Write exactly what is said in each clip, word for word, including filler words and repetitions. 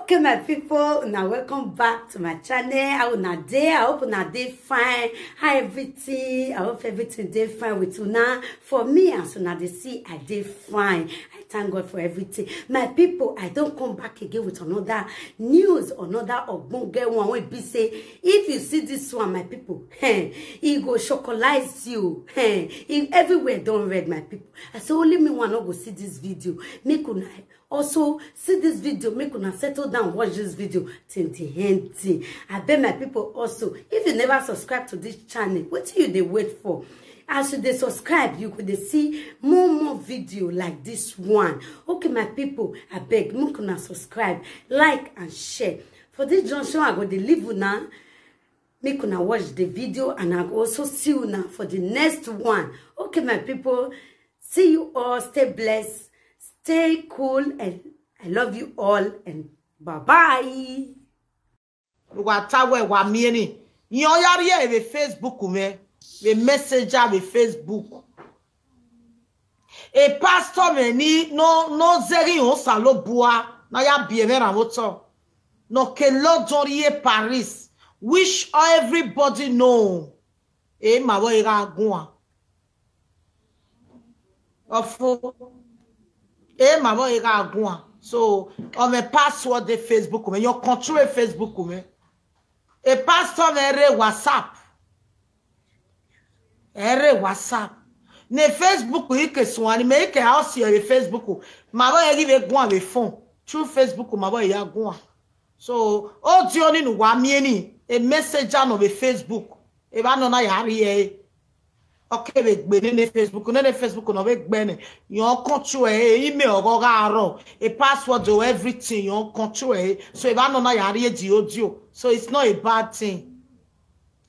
Okay, my people, now welcome back to my channel. How una dey? I hope una dey fine. How everything? I hope everything dey fine with una. For me, as una dey see, I dey fine. I thank God for everything. My people, I don come back again with another news, another ogbonge one wey be say, if you see this one, my people, eh, e go chocolize you. Eh, e, everywhere don red, my people. I say only me one no go see this video. Make una also see this video, make una settle down, watch this video till the end thing. I beg my people also, if you never subscribe to this channel, wetin you dey wait for? As you dey subscribe, you go dey see more more video like this one. Okay, my people, I beg, make una subscribe, like and share. For this junction, I go dey leave una. Make una watch the video and I go also see una for the next one. Okay, my people, see you all. Stay blessed, stay cool, and I love you all, and bye bye. Wa ta wẹ wa miẹn ni, yan ya rhie vbe Facebook mwẹ, vbe Messenger vbe Facebook. E pastor mwẹ ni nọ, nọ zẹghe Osanobua, ne a ya biẹ mwẹ rhan vbe otọ. Ne ọ ke London rrie Paris, which everybody know. E ma vbọ e gha guan. Ọfo. E ma vbọ e gha guan. So, ọ mwẹ password e Facebook mwẹ, your control e Facebook mwẹ. E pastor mwẹ rre WhatsApp. Ẹ rre WhatsApp. Ne Facebook i ke suan ni, mẹ i ke a si ẹre Facebook. Ma vbe ghi vbe guan vbe phone. Through Facebook ma vbe ya guan. So, audio ni ne uwa miẹn ni, e Messenger nọ vbe Facebook. Evba nọ na ya rhie ẹre. Ọ kevbe gbe nene Facebook, nene Facebook nọ vbe gbe nẹ. Yọn control ẹre, email ọghọ gha rrọọ, e password o everything, yọn control ẹre. So, evba nọ na ya rhie the audio. So, it's not a bad thing.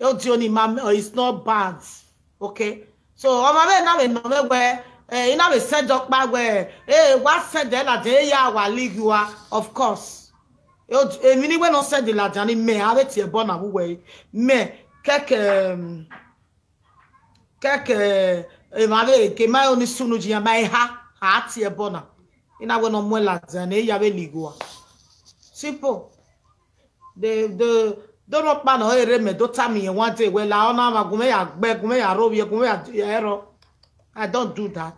Audio ni ma, uh, it's not bad. Okay. So, ọmwa vbe na vbe nọ mwẹ wẹ, eh, I na vbe send ọkpa wẹ, eh, wa send ladian, e ya wa league ua, of course. Emwi ni wẹ ne ọ send ladian ni mẹ, a vbe tie ẹbọ na vbe uwẹ, mẹ, kẹkẹ, um, kẹkẹ, eh, emwa vbe ke ma oni sunu ji ya ma eha, a tie ẹbọ na. I na wẹ ne ọ muẹn ladian, ne e ya vbe league ua. Simple. De, de, de rhọkpa ne ọ rre mẹ do tama irẹn one day wẹ la, ọ na mwa gu mwẹ ya gbe, gu mwẹ ya rhovbiẹ, gu mwẹ ya ẹrọ. I don't do that.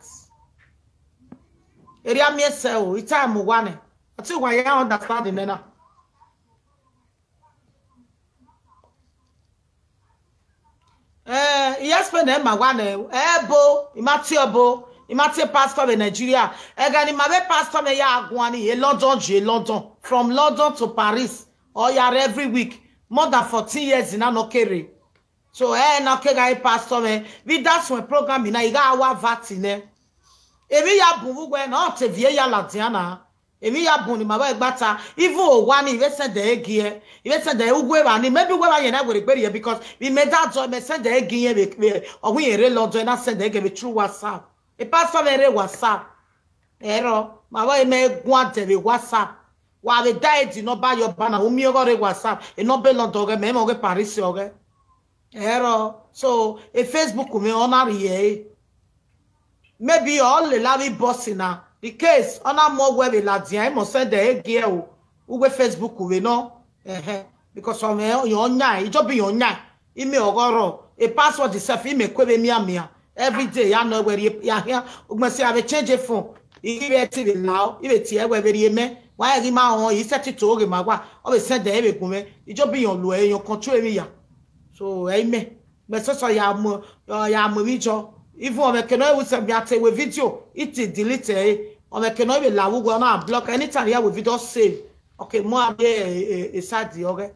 Erriọ miẹn sẹ o, I ta mu uwa nẹ. Ọtẹn uwa ya understand nẹ na. Eh, I explain ẹ ma wa nẹ, ebo, I ma tie ọbo, I ma tie pastor vbe Nigeria. Ẹghẹ ne I ma vbe pastor mwẹ ya guan ni, e London je London. From London to Paris, ọ ya rre every week. More than fourteen years na ne ọ ke rre. So, ẹ na ọ ke gha re pastor mwẹ. Vbe I da suẹn program na, I gha wa vati nẹ. Emwi ya bun vbe uwẹ na, ọ te viẹ ya ladian na. Emwi ya bun ni ma vbe gba ta. Even owa ni, I vbe send ẹre gie. I vbe send ẹre uwu evba ni. Maybe uwu evba yẹn na werriegbe rrie, because vbe imẹ da dọ, mẹ send ẹre gie irẹn vbe, vbe, ọ wẹ irẹn rre London, na send ẹre gie vbe through WhatsApp. E pastor mwẹ rre WhatsApp. Ẹrọ, ma vbe mẹ guan dẹ vbe WhatsApp. Wa vbe da edi nọmba ye ọba na, u miẹn ọghe rre WhatsApp. E nọmba London ọghẹ, mẹ mwẹ ọghe Paris ọghẹ. Ẹrọ, so, e Facebook mwẹ ọ na rhie ẹre. Maybe ọ lela avbe boss na, the case, ọ na mu wẹ vbe ladian, imẹ send ẹre gie o, uwu Facebook vbe nọ, ẹhẹn, because ọ mwẹ yan yan, ijobi yan yan, email ọghọ rrọọ, e password self, imẹ kue vbe mianmian, every day ya nọ wẹ rhie ya khian, ugbẹn sẹ a vbe change phone, I vbe te vbe lao, I vbe tie wẹ vbe rhie mẹ, wa ghi ma họn, I sẹtin to ghe ma wa, ọ vbe send ẹre vbe gun mwẹ, ijobi yan lu ẹre, yan control emwi ya. So, ẹ i mẹ. Mẹ sọsọ ya mu, ya mu emwi jọ. Even ọmwẹ ke nọ ru sẹ mia te wẹ video, I te delete ẹre. Ọmwẹ ke nọ vbe la vbe uwẹ, ọ na block, anytime ya wẹ video save. Okay, mu a vbe, eh, eh, eh, side ọghẹ.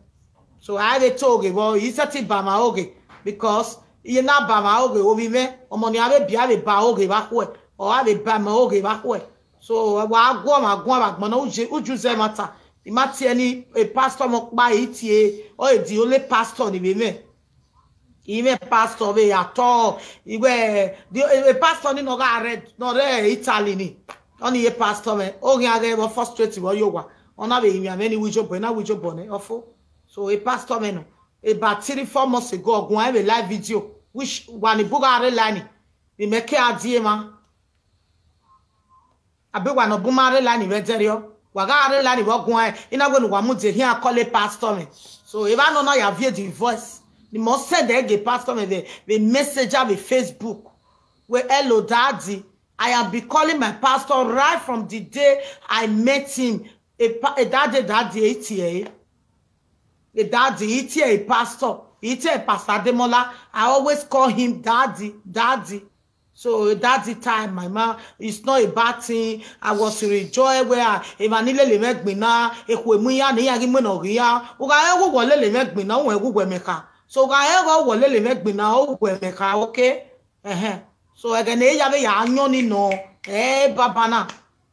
So, a vbe to ghe vbọ, I sẹtin ba ma oghe. Because, iye na ba ma oghe, ovbi mwẹ, ọmọ ni a vbe bia vbe ba oghe vbe akhuẹ. Ọ a vbe ba ma oghe vbe akhuẹ. So, wa guọmwa guan vbe agbọn na, uju, uju zẹ ẹmwata. I ma tie ni, e pastor mẹ ọkpa, I tie, ọ e the only pastor ni vbe mwẹ. I mwẹ pastor vbe ya tọ, I wẹ, the, e pastor ni nọ gha rẹ, nọ rre Italy ni. Ọni ye pastor mwẹ, ọ ghian ghẹ vbe frustrate vbe ọ ye owa. Ọ na vbe rinmwian mwẹ ni wu ijobọ, na wu ijobọ nẹ, ọfo. So, e pastor mwẹ nọ, about three, four months ago, ọ guan vbe live video, which wa ni bu gha rre line, vbe mẹ ke a die emwa. Abe wa ne ọ bu ma rre line vbe ẹdẹrriọ. Wa gha rre la ni vbe ọ guan, I na wẹ ne uwa mudia khian call pastor mwẹ. So, evba nọ na ya viẹ the voice. Ne imẹ send ẹre gie pastor mwẹ vbe, vbe messenger vbe Facebook. Wẹ, "Hello, daddy. I have been calling my pastor right from the day I met him." A pa-, a daddy, daddy, I tie ẹre. A daddy, I tie ẹre pastor. I tie ẹre Pastor Ademola. I always call him daddy, daddy. So that the time, my man, it's not a bad thing. I was rejoiced where I, emwa ni lele mwẹ gbinna, ekhue mu iran ne iran ghi mu nọ ghi iran. U gha rẹn ghe uwẹ lele mwẹ gbinna, u rẹn ghe uwẹ mẹ kha. So u gha rẹn ghe uwẹ lele mwẹ gbinna, u wẹ mẹ kha, okay? Ẹhẹn. So ẹghẹ ne ya vbe ya yọn ni nọ, eh, baba na.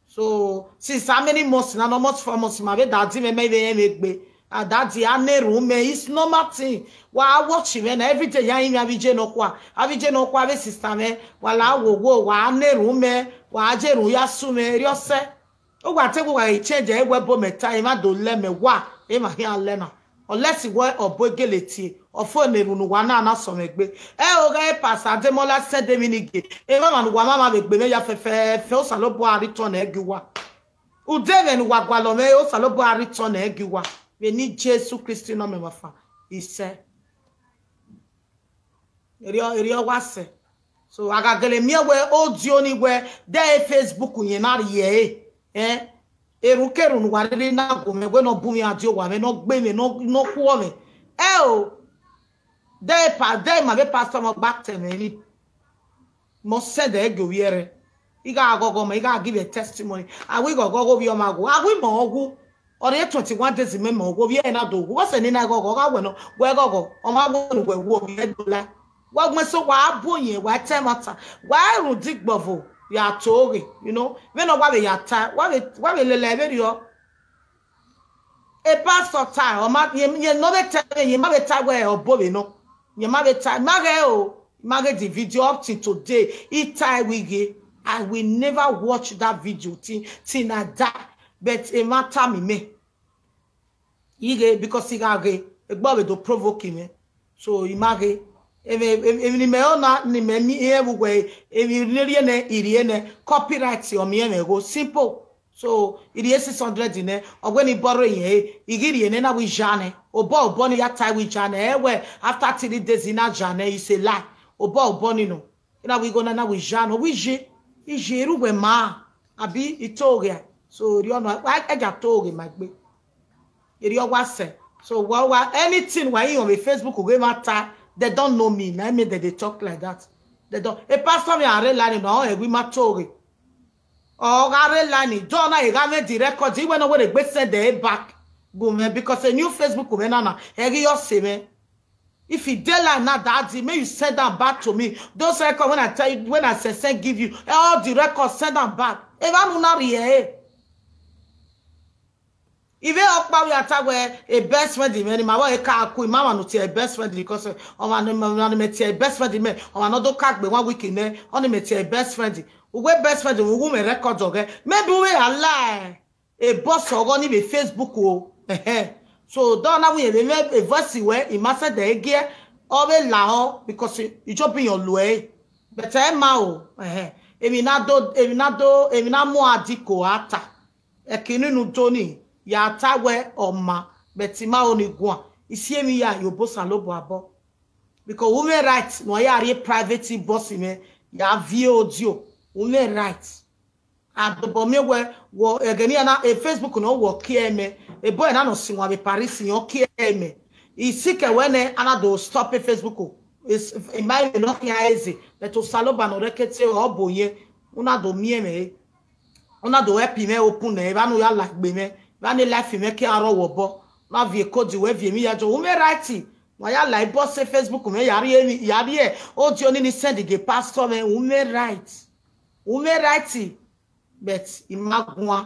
So, since how many months now? Almost four months, ma vbe daddy mwẹ, mẹ vbe rẹn vbe egbe. A daddy, a na erhunmwu mẹ, it's normal thing. Wa watch mwẹ na, every day ya rinmwian avbe iye nọkhua. Avbe iye nọkhua, avbe sister mwẹ, wa la wo wo, wa na erhunmwu mẹ, wa je erhunmwu ya su mwẹ, erriọ sẹ. Uwa te wa gha change ẹre, wẹ bo mẹ ta, emwa do lẹ mẹ wa, emwa khian lẹ na. Unless wẹ ọbo gele tie, ọ fo ne erhunmwu ne uwa na na sọ mwẹ egbe. Ẹ o, ghẹ Pastor Ademola send emwi ni gie. Emwa mwa ne uwa ma ma vbe gbe mwẹ ya fẹfẹfẹ, Osanobua return ẹre gie uwa. Ude mwẹ ne uwa gualọ mwẹ, Osanobua return ẹre gie uwa. Vbe eni Jesu Kristi ne ọ mẹ vbe ọfan, isẹ. Erriọ, erriọ wa sẹ. So, a gha gele miẹn wẹ odio ni wẹ, de Facebook yẹn na rhie ẹre, eh? Erhunmwu ke erhunmwu ne uwa rhirhi na gu mwẹ, wẹ ne ọ bu mwẹ, a die owa mwẹ, ne ọ gbe mwẹ, ne ọ, ne ọ khuọ mwẹ. Ẹ o, de pa, de ima vbe pastor mwẹ gba tẹ mwẹ ni. Mẹ send ẹre gie ovbi ẹre. I gha ghọghọ mẹ, I gha give a testimony. A wẹ I ghọghọ ghe ovbi ọmwa wu. A wẹ imẹ ọ wu. Ọ rre twenty-one days mẹ, imẹ ọ wu, ovbi ẹre na do wu. Wẹ sẹ ne I na ghọghọ, ọ gha wẹ nọ, wẹ ghọghọ, ọ ma wẹ ne uwẹ wu ovbi ẹre do la. Wa gbẹn so, wa bu oyin, wa ta ẹmwata, wa rhunmwuda igbọvo ya to ghe, you know. Vbene ọ wa vbe ya ta, wa vbe, wa vbe lele vberriọ. E pastor ta, ọ ma, yẹn, yẹn ne ọ vbe ta, yẹn ma vbe ta wẹ ọ bo vbe nọ. Yẹn ma vbe ta, ma ghẹ o, ma ghẹ the video up till today. I ta ẹre wẹ I ghe, I will never watch that video till, till I die. But emwa tama imẹ. I ghe, because I gha ghe, egbe ọ vbe do provoke mwẹ. So, I ma ghe. Emwi, emwi, emwi ne imẹ rẹn na, ne imẹ miẹn vbe uwẹ, emwi ne I rhie nẹ, I rhie nẹ, copyright ọ miẹn mwẹ gho, simple. So, I rhie six hundred nẹ, ọ wẹ ne I borrow ẹre, I ghi rhie nẹ, na wẹ I ya nẹ. Obọ obọ ni ya ta wẹ I ya nẹ, ẹ wẹ, after three days, I na ya nẹ, it's a lie. Obọ obọ ni nọ. I na wẹ I ghe na, na wẹ I ya nẹ, ọ wẹ I ye, I ye, erha uwẹ ma, abi I to ghe. So, erriọ nọ, wa, ẹ ya to ghe ma egbe. Erriọ wa sẹ. So, wa, wa, anything wa i họn vbe Facebook ghe ma ta, they don't know me. Na me that they talk like that. They don't. E pastor mwẹ a rre la ni nọ, ọ rẹn wẹ I ma to ghe. Ọ gha rre la ni, do na, I gha mwẹ the record. I wẹ ne ọ wẹ ne egbe send ẹre back gu mwẹ, because a new Facebook mwẹ na na, ẹ ghi yọ sẹ mwẹ. If e dey like na, daddy, make you send am back to me. Those record when I tell you, when I send, send give you, all the records, send am back. Evba ne u na rhie ẹre. Ivbe ọkpa vbe a ta wẹ, a best friend mwẹ ni ma vbe ka ku, I ma mwa ne u tie best friend, because ọmwa ne, ọmwa ne mẹ tie best friend mẹ, ọmwa ne ọ do ka gbe one week nẹ, ọni mẹ tie best friend. Uwẹ best friend, u gu mwẹ record ọghẹ. Maybe u vbe a lie. A boss ọghọ ni vbe Facebook o. Ẹhẹn. So, do na wẹ vbe mwẹ voice wẹ, I ma sẹ dẹ egiẹ, ọ vbe lahọ, because I just be your lue. But ẹ ma o, ẹhẹn. Emwi na do, emwi na do, emwi na mu a di ko a ta. Ẹki nunu do ni, ya ta wẹ ọ ma, but I ma ho ni guan. I si emwi ya ye obọ Osanobua obọ. Because u mwẹ right, ne uwa ya rhie private inbox mwẹ, ya viẹ audio, u mwẹ right. A dobọ miẹn wẹ, wọ ẹghẹ ne iran na, e Facebook nọ wọ kie mẹ, e boy na nọ sinmwi vbe Paris, ọ kie mẹ. I sikẹ wẹ nẹ, a na do stop e Facebook. Is, I ma emwi ne ọ khian eze, but Osanobua ne ọ rre ke te ọ bo yẹn, u na do miẹn mwẹ re. U na do help mwẹ open nẹ, evba ne u ya la egbe mwẹ, evba ne life mwẹ ke a rrọọ wẹ obọ. Na viẹ code wẹ viẹ emwi ya jọ, u mwẹ right. Wa ya la inbox Facebook mwẹ, ya rhie emwi, ya rhie audio ni ni send gie pastor mwẹ, u mwẹ right. U mwẹ right. But I ma guan.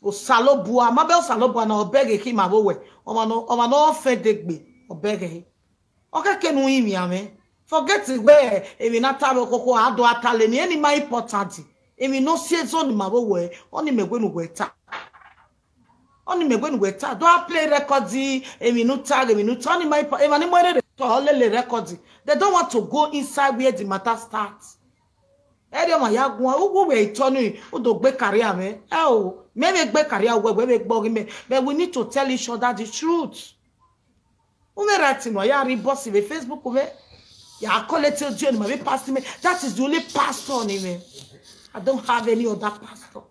Osanobua, ma bẹ Osanobua na, ọ bẹghe khin ma vbe owẹ. Ọmwa nọ, ọmwa ne ọ fẹn degbe, ọ bẹghe. Ọ khẹke ne u rinmwian mwẹ. Forget wẹ emwi na ta vbe okhokho, a do a ta lele, eni ma important. Emwi ne ọ si ẹzọ ni ma vbe owẹ, ọni mẹ wẹ ne uwẹ ta. Ọni mẹ wẹ ne uwẹ ta. Do a play record, emwi ne u ta, emwi ne u ta, ọni ma impo-, emwa ni mu ẹre rre, ọ lele record. They don't want to go inside where the matter starts. Ẹrriọ ma ya guan, uwu wẹ itọ ni, u do gbe career mwẹ. Ẹ o, mẹ vbe gbe career wẹ, wẹ vbe gbe ọghe mẹ. But we need to tell each other the truth. U mwẹ right nọ, ya rhie boss vbe Facebook mwẹ. Ya collect audio ne ima vbe pastor mwẹ. That is the only pastor ne mwẹ. I don't have any other pastor.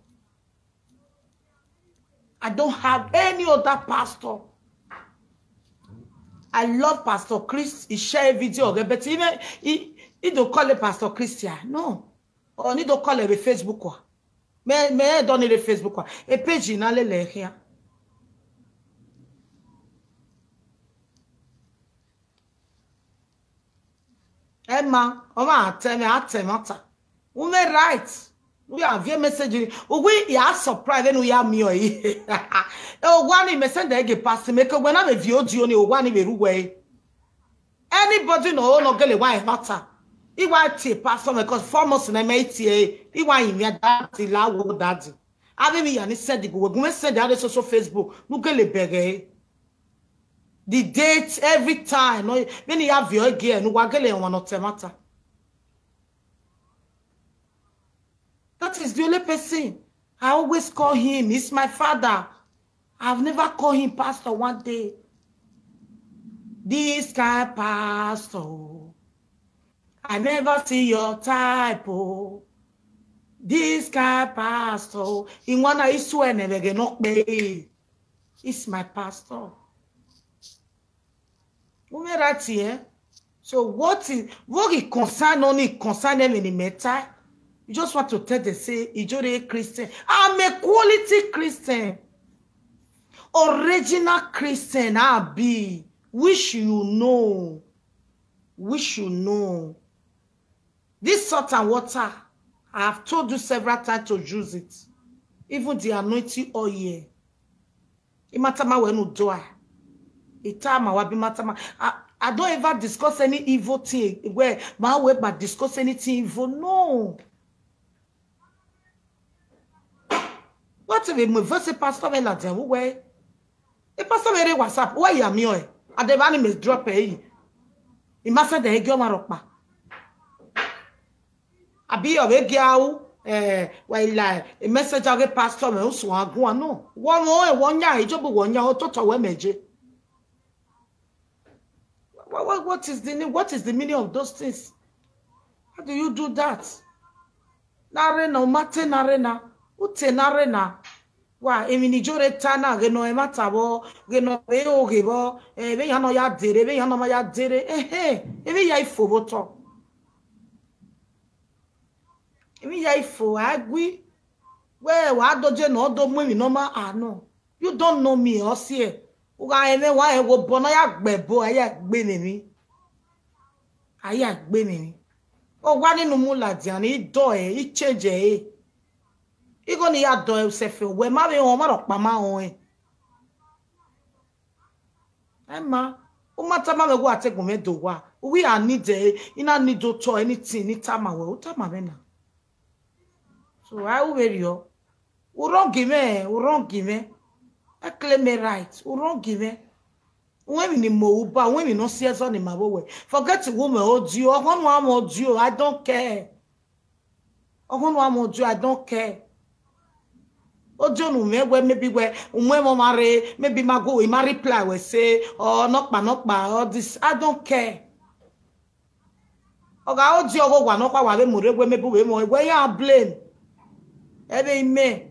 I don't have any other pastor. I love Pastor Chris. He share a video, okay, but even he, he don't call it Pastor Christian. No. Or he don't call it a Facebook one. Me, me don't need a Facebook one. A page in Alele here. Emma, ọmwa a tẹ mwẹ, a tẹ mata. U mwẹ right. U ya viọ message ni. U wi ya surprise vbene u ya miẹn ọre. Owa ni mẹ send ẹre gie pastor mwẹ, ke wẹ na vbe viọ audio ni, owa ni vbe rre uwẹ re. Anybody nọ, nọ gele wa ẹmwata. I wa tie pastor mwẹ, cause four months ne mẹ i tie ẹre. I wa yin mwẹ daddy, la wo daddy. Avbe emwi ya ni send gu wẹ, gu mwẹ send aro soso Facebook, ne u gele bẹghe ẹre. The date, every time, no, vbene I ya viọ ẹre gie ne uwa gele wan ne ọ tẹ mata. That is the only person I always call him. He's my father. I've never called him pastor one day. This kind pastor, oh. I never see your type, oh. This kind pastor, oh. I wanna, I swear, never get no pay. It's my pastor. Women right here. So what is, what he concern, only concern them in the matter? You just want to tell them, say, Ijore Christian. I'm a quality Christian. Original Christian, I be. Which you know. Which you know. This salt and water, I have told you several times to use it. Even the anointing oil. I ma tama wẹ ne u do a. I tama wa bi ma tama. I, I don't ever discuss any evil thing. Where my way but discuss anything evil. No. What if we voice a pastor me la dem wẹ? A pastor me re WhatsApp. Where you are me? Adeva ni me drop e. I ma send e gi ọmwa rhọkpa. Abi ọ vbe gie aro, eh, wẹ i la message ghe pastor mwẹ, u suẹn guan nọ. Wọ mwẹ ọnrẹn, wọ yan, Job wọ yan, ototọ wẹ mẹ je. What, what, what is the name? What is the meaning of those things? How do you do that? Na rre na, u ma te na rre na, u te na rre na. Wa, emwi ne Ijore ta na, ghe ne ọ ẹmwata vbọ, ghe ne ọ vbe oghe vbọ, eh, vbe iran nọ ya dere, vbe iran nọ ma ya dere, ehe, emwi ya i fo vbe otọ. Emwi ya i fo, a gui. Wẹ wa do je nọ, ọ do mu emwi ne ọ ma a nọ. You don't know me, ọ siẹ. U gha rẹn mwẹ, wa rẹn wẹ obọ ne a ya gbe ẹbo, a ya gbe mwẹ emwi. A ya gbe mwẹ emwi. Owa ni ne u mu ladian, I dọ ẹre, I change ẹre. Igho ne I ya dọ ẹre sẹfe, wẹ ma vbe họn, ọmwa rhọkpa ma họn ẹn. Ẹ ma, u ma tama mwẹ wẹ a te gun mwẹ do owa. U wi a need ẹre, I na need otọ, anything ne I tama wẹ, u tama mwẹ na. So, a ru vberriọ. U wrong mwẹ, u wrong mwẹ. I claim my right, u wrong mwẹ. U wẹ emwi ne I mu ru ba, u wẹ emwi ne ọ si ẹzọ ne ima vbe wẹ. Forget wẹ u mwẹ audio, ọghọn ne u a mwẹ audio, I don't care. Ọghọn ne u a mwẹ audio, I don't care. Audio ne u mwẹ wẹ, maybe wẹ, u mu ẹmwẹ ọmwa rre, maybe I ma gu, I ma reply wẹ say, ọ nọkpa nọkpa, all this, I don't care. Ọ gha audio ọghe owa nọkpa wa vbe mu rre wẹ, maybe u vbe mu, wẹ ya blame. Ẹ vbe imẹ.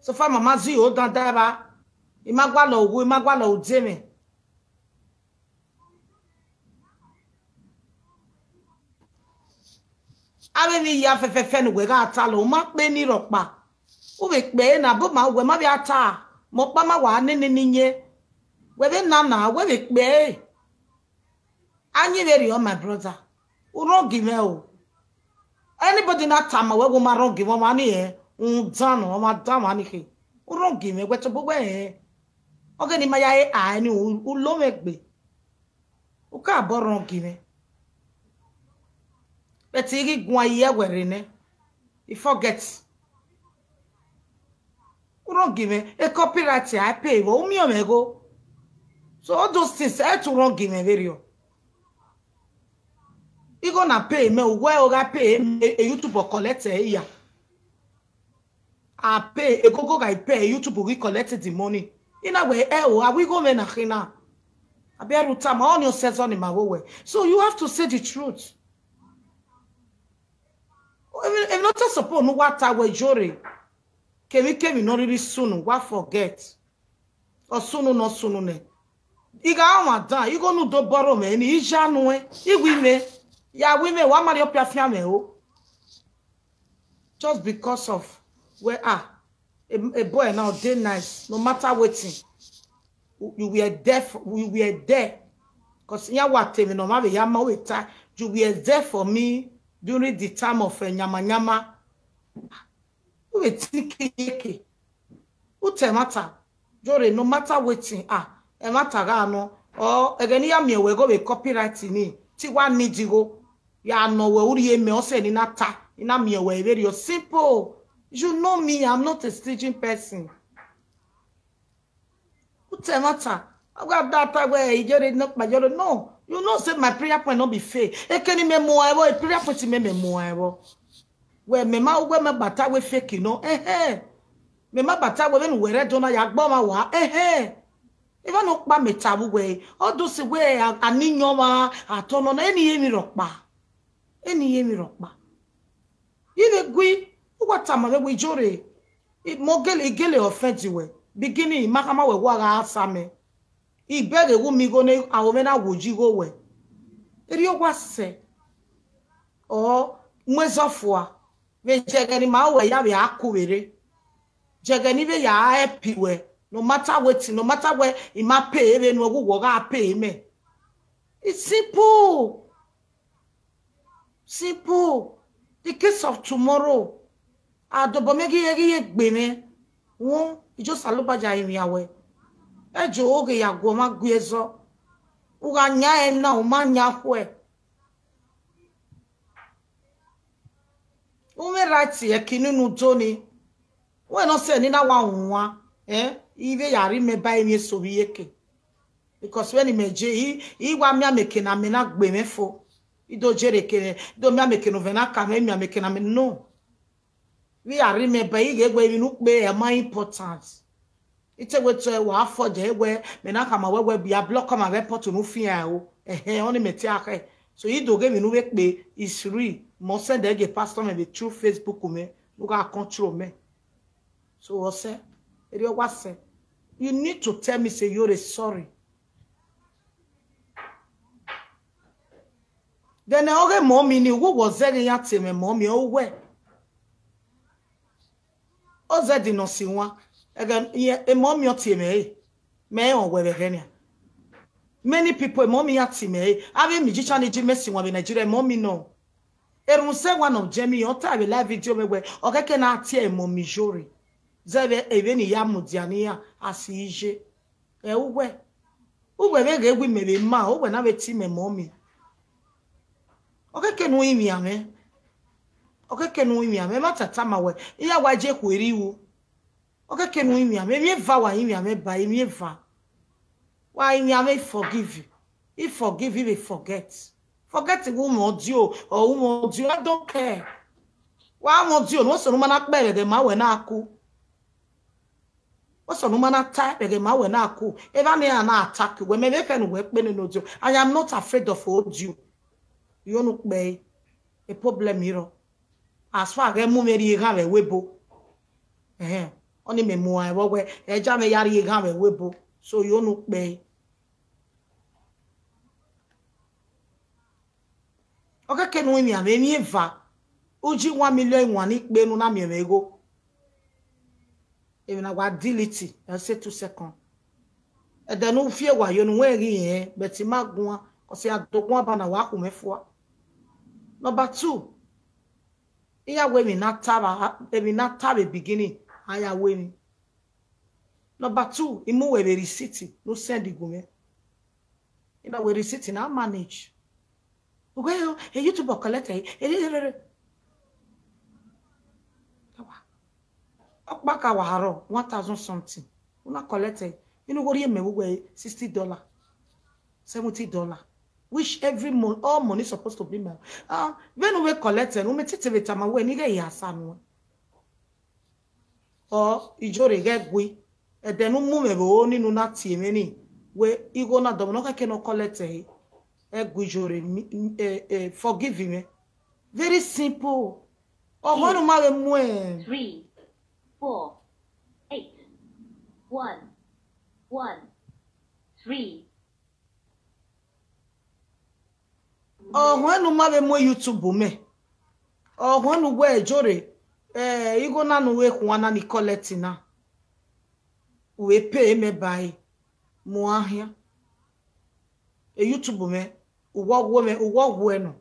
So far, mama zi o dandan evba. I ma gualọ wu, I ma gualọ wu de mwẹ. Avbe emwi hia fẹfẹfẹ ne uwẹ gha ta lọ, u ma kpe ni rhọkpa. U vbe kpe ẹre na, bu ma uwẹ ma vbe a ta, mẹ ọkpa ma wa nene ni yẹn. Wẹ vbe na na, wẹ vbe kpe ẹre. A yin vberriọ, my brother. U wrong mwẹ o. Anybody na tama wẹ wẹ u ma wrong mwẹ, ọmwa ni rẹn, u dan nọ, ọmwa dan ọmwa ni khe. U wrong mwẹ, wẹ tobọ wẹ rẹn. Ọghe ne I ma ya re a ni, u, u lo mwẹ egbe. U ka bọ wrong mwẹ. But I ghi guan ye wẹ rre nẹ. I forget. U wrong mwẹ, e copyright a pay vbọ, u miẹn mwẹ igho. So all those things, ẹ i tu wrong mwẹ vberriọ. Igho na pay mẹ, uwẹ ọ gha pay mẹ, e YouTube ọ collect ẹre ya. A pay, egogo gha pay, YouTube ghi collect the money. I na wẹ, ẹ o, a wẹ igho mwẹ na khin na. A biẹ ru tama, ọni ọ sẹ zọ ne ima vbe wẹ. So you have to say the truth. Emwi, emwi ne ọ te suppose ne uwa ta wẹ Iyore. Kemwikemwi ne ọ rhirhi sunu, wa forget. Ọ sunu ne ọ sunu nẹ. I gha ọmwa dan, igho ne u do borrow mwẹ ni, I ya nuẹn, I wẹ imẹ, ya wẹ imẹ, wa ma rhie ọpia fian mwẹ o. Just because of where, ah, a, a boy now dey nice, no matter wetin, you, you were there for, you were there. 'Cause iran wa te emwi ne ọ ma vbe ya ma, u vbe ta, you were there for me during the time of, eh, yamayama. U vbe think iyeke. U ta ẹmwata, Iyore, no matter wetin, ah, ẹmwata gha nọ, ọ, ẹghẹ ne I ya miẹn wẹ igho vbe copyright ni, te I wa need igho, ya nọ wẹ u rhie mẹ, ọ sẹ ne I na ta, I na miẹn wẹ vberriọ. Simple. You know me, I'm not a stingy person. U ta ẹmwata, a gha da ta wẹ Iyore nọkpa, Iyore, no. You know say my prayer point no be fake. Eke ne imẹ mu ẹvbo, e prayer point mẹ, mẹ mu ẹvbo. Wẹ mẹ ma, wẹ mẹ gba ta wẹ fake nọ, ẹhẹn. Mẹ ma gba ta wẹ vbene uwẹ rre Ẹdo na ya gbe ọmwa wa, ẹhẹn. Evba nọkpa mẹ ta vbe uwẹ, ọ do sẹ wẹ a, a ni yan ọmwa, a tọ nọ na, eni emwi rhọkpa. Eni emwi rhọkpa. I vbe gui, u wa tama mwẹ wẹ Iyore, I, mẹ gele, I gele offend wẹ. Beginning, I ma khama wẹ wa gha sa mẹ. I bẹghe wu mi igho ne aro mwẹ na wo yi igho wẹ. Erriọ wa sẹ. Ọ, mu ẹzọ fua. Vbe jẹghẹ ne ima wẹ ya vbe a ku vbe rre. Jẹghẹ ne I vbe ya help wẹ. No matter wetin, no matter wẹ I ma pay vbene uwẹ wu wọ gha pay mẹ. It's simple. Simple. The case of tomorrow. A dobọ mwẹ ghi ye, ghi ye gbe mwẹ. Won, I just Osanobua ya rinmwian wẹ. Ẹ jọ oghe ya gu ọmwa gu ẹzọ. U gha yan ẹre na, u ma yan khuẹ. U mwẹ right ẹki nunu do ni. Wẹ ne ọ sẹ ne I na wa wan, eh, I vbe ya rhie mẹ ba emwi eso vbe iyeke. Because vbene imẹ je, I, I wa miẹn amẹ eke ne amẹ na gbe mwẹ fo. I do jere eke, I do miẹn amẹ eke ne ovẹn na ka mwẹ, I miẹn amẹ eke ne amẹ no. Vbe I ya rhie mẹ ba, I ghee wẹ emwi ne u kpe ẹre ma important. I te wẹ te wa forget wẹ mẹ na khama wẹ wẹ ya block ọmwa vbe airport ne u fian ẹre o. Ẹhẹn, ọni mẹ te a khẹ. So I do ghe emwi ne u vbe kpe is real. Mẹ ọ send ẹre gie pastor mwẹ vbe through Facebook mwẹ, ne u gha control mẹ. So ọ sẹ, erriọ wa sẹ. You need to tell me say you're sorry. Then ọghe mummy ni, uwu wọ zẹghe iran tie mwẹ mummy, ọ wẹ. Ọ zẹ Ẹdo nọ si wan. Ẹghẹ, iye, mummy ọ tie mwẹ re. Mẹ rẹn wẹ vbe ẹghẹ nian. Many people, mummy iran tie mwẹ re. Avbe magician ni ji mẹ si wan vbe Nigeria, mummy nọ. Erhunmwuda one of Jemmy, ọ ta vbe live video mwẹ wẹ, ọ khẹke na tie mummy Iyore. Zẹ vbe, vbene I ya mudia ne iran, a si iye. Ẹ uwẹ. Uwẹ vbe ghe wẹ imẹ vbe ma, uwẹ na vbe tie mẹ mummy. Ọ khẹke ne u rinmwian mwẹ. Ọ khẹke ne u rinmwian mwẹ, ma tata ma wẹ, iran wa je khuerre ru. Ọ khẹke ne u rinmwian mwẹ, emwi eva wa rinmwian mwẹ ba, emwi eva. Wa rinmwian mwẹ, I forgive. I forgive, I vbe forget. Forget wẹ u mwẹ ọdio, or u mwẹ ọdio, I don't care. Wa mwẹ ọdio, ne u sẹ ne u ma na kpẹ vbe ẹghẹ ma wẹ na ku. What's on woman attack? Ege ma wẹ na ku. Eva ne a na attack wẹ, mẹ vbe fẹ ne uwẹ kpe nene odio. I am not afraid of odio. Yo nu kpe. A problem iro. As far as mu mẹ rhie eghan vbe ẹvbo ebo. Ẹhẹn. Ọni mẹ mu ẹvbo wẹ, ẹ ja mẹ ya rhie eghan vbe ẹvbo ebo. So yo nu kpe. Ọ kẹkẹ ne u rinmwian mwẹ emwi eva, u ji one million iwan ni kpe ne u na miẹn mwẹ igho. Emwi na wa delete, ẹ sẹ two second. Ẹdẹ ne u fi ewa yo ne u wẹ ghi rẹn, but I ma guan, cause a do guan ba na wa khu mwẹ fua. Number two, iran wẹ emwi na ta vbe, emwi na ta vbe beginning, a ya wẹ emwi. Number two, I mu wẹ vbe receipt ne u send gu mwẹ. I na wẹ receipt na manage. Uwẹ o, e YouTube collect ẹ, e, e, e, e. Ọkpa ka wa rọ one thousand something. U na collect ẹ, inu wo rhie mẹ vbe uwẹ sixty dollar, seventy dollar. Which every month, all money supposed to be my. Ah, vbene u vbe collect ẹre, u mẹ tete vbe tama wẹ ne I ghẹ ya sa nuẹn. Ọ, Ijore ghẹ gui. Ẹdẹ ne u mu mwẹ vbe oro ni ne u na tie mwẹ ni, wẹ igho na dọmọ ne ọ khẹke ne ọ collect ẹre. Ẹ gui Ijore, mi, eh, eh, forgive mwẹ. Very simple. Ọghọn ne u ma vbe mu ẹn. Three, four, eight, one, one, three. Ọghọn ne u ma vbe mu YouTube mẹ. Ọghọn ne u wẹ Ijore, eh, igho na ne u vbe khuan na ni collect na. U vbe pay mẹ ba ẹre, mu a khian. E YouTube mẹ, uwọ wu mwẹ, uwọ wu ẹre nọ.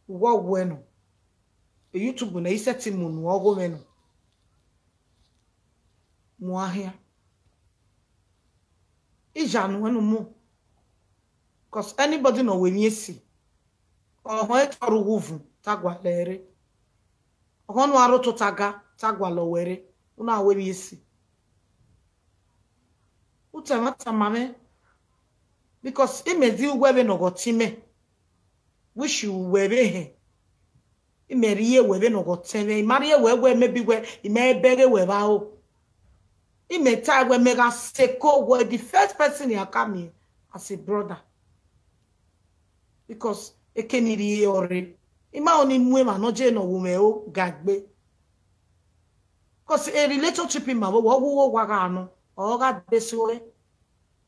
Uwọ wu ẹre nọ. E YouTube nẹ, I sẹtin mu unu ọghomwẹ nọ. Mu a khian. I ya nuẹn ne u mu. 'Cause anybody ne ọ ru emwi esi, ọhọn e tọrọ uwu uvun, te a gualọ ẹre. Ọhọn ne a rho tota ga, te a gualọ wẹ rre, u na ru emwi esi. U ta ẹmwata ma mwẹ, because imẹ di uwẹ vbene ọ ghọtin mẹ, wish uwẹ vbe hẹn. Imẹ rhie wẹ vbene ọ ghọtin mwẹ, I ma rhie wẹ wẹ maybe wẹ I ma bẹghe wẹ vbe aro. Imẹ ta wẹ mẹ gha sẹ eko wẹ the first person I ka miẹn as a brother. Because eke ne I rhie ọre, I ma ho ne I mu emwa ne ọ je ne ọ wu mwẹ ro ga egbe. 'Cause a relationship ima vbe wẹ ọ wu uwa gha nọ, ọ gha de so re.